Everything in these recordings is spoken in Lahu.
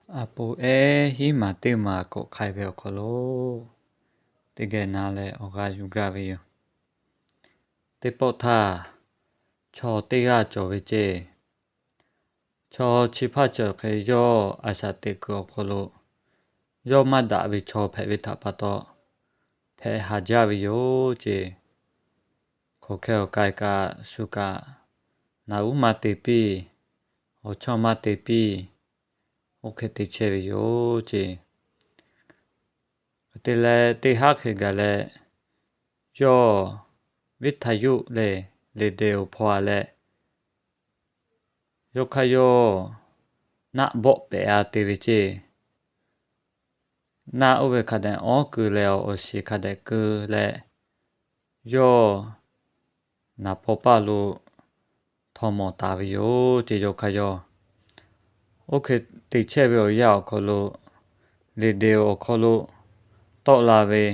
A po ehˉ hiˉ maˬ teˇ maˬ k'awꞈ k'ai ve awˬ hk'aw lo, teˇ geh na leh awˬ g'aˇ yuˬ gaˇ ve yoˬ. Teˇ pawˆ htaˇ, chaw teˇ g'aˇ cawˬ ve ceˇ. Chaw chi hpaˇ chi awˬ hk'e yawˇ a shaꞈ teꞈ kuiˬ awˬ hk'aw lo, yawˇ maˇ daꞈ ve chaw hpehꞈ ve htaꞈ pa taw, hpehꞈ haˍ jaˇ ve yoˬ ceˇ. Hk'aˬ hk'e awˬ k'ai kaꞈ shu kaꞈ, naˍ uˉ maˇ te piˇ, awˬ chawˇ maˇ te piˇ, oˇ hk'e te chehˇ ve yoˬ ceˇ. Hk'e te leh teˇ haˉ hk'e gaˬ leh, yawˇ วิทยุ lehˬ เรดิโอ hpaw a leh, yawˇ hk'aˇ yawˇ naˆ bawˆ pehꞈ a te ve ceˇ. Naˆ oˇ ve hk'a dehꞈ awˉ keu leh awˬ shiˍ hk'a dehꞈ keu leh, yawˇ naˍ paw paˇ lo htaw mawˬ taˍ ve yoˬ ceˇ. Yawˇ hk'aˇ yawˇ oˇ hk'e te chehˇ ve awˬ yanˇ awˬ hk'aw lo, เรดิโอ awˬ hk'aw lo tawˆ la ve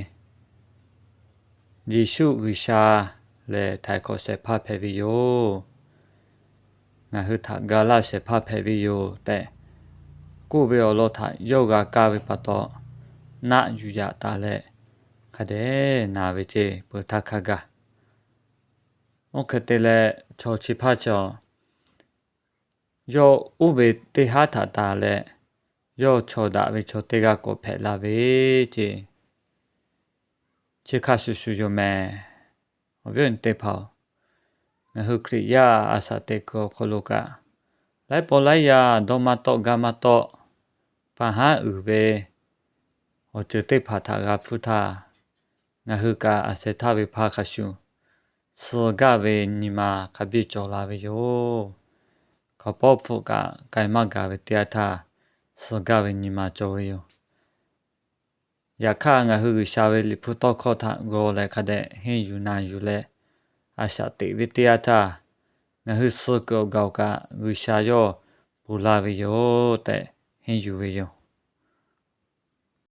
Yeˍsuˆ G'uiˬsha lehˬ htaiˍ hk'awꞈ shehˍ hpaˇ hpehꞈ ve yoˬ. Ngaˬ hui htaꞈ ga laˇ shehˍ hpaˇ hpehꞈ ve yoˬ tehꞈ k'oˆ ve awˬ lawn htaꞈ yawˇ g'a kaˇ ve pa taw, naˆ yuˬ yaꞈ taˍ leh hk'a dehꞈ na ve ceˇ. Peuˬ htaˇ hk'a gaˬ, oˇ hk'e te leh chaw chi hpaˇ chaw, yawˇ oˇ ve teˇ haˉ htaꞈ tanˬ leh, yawˇ chaw daꞈ ve chaw teˇ g'aˇ k'awꞈ hpehꞈ la ve ceˇ. Chi hk'a shuˍ shuˍ yoˬ mehˍ. Awˬ viˉ awˬ nyi teˇ hpaˍ-oˬ, ngaˬ hui Hkriꞈ yaˇ a shaꞈ teꞈ kuiˬ awˬ hk'aw lo kaꞈ, laiˉ pawˆ laiˉ yaˇ dawˇ maˇ tawˆ gaˇ maˇ tawˆ, pa haˉ uiˍ ve awˬ ceuˬ teˇ hpaˍ htaꞈ g'a hpfuhˇ htaˇ, ngaˬ hui kaꞈ a sheh htaˇ ve hpaˇ hk'a shuˍ, suh gaˇ ve nyi ma hk'a biˇ cawˬ la ve yoˬ. Hkaoˍ pawˆ hpfuhˆ kaꞈ k'ai maˇ gaˬ ve teˇ yanˇ htaˇ, suh gaˇ ve nyi ma cawˬ ve yoˬ. Yaꞈ hk'aˇ, ngaˬ hui G'uiˬsha ve Liꞈ hpu tawˇ hkawˇ htaꞈ g'aw leh hk'a dehꞈ henˇ yuˬ na yuˬ leh, a shaꞈ teꞈ ve teˇ yanˇ htaˇ, ngaˬ hui suh kuiˬ awˬ gaˬ awˬ kaꞈ G'uiˬsha yawˇ ponˬ laˇ ve yoˬ tehꞈ henˇ yuˬ ve yoˬ.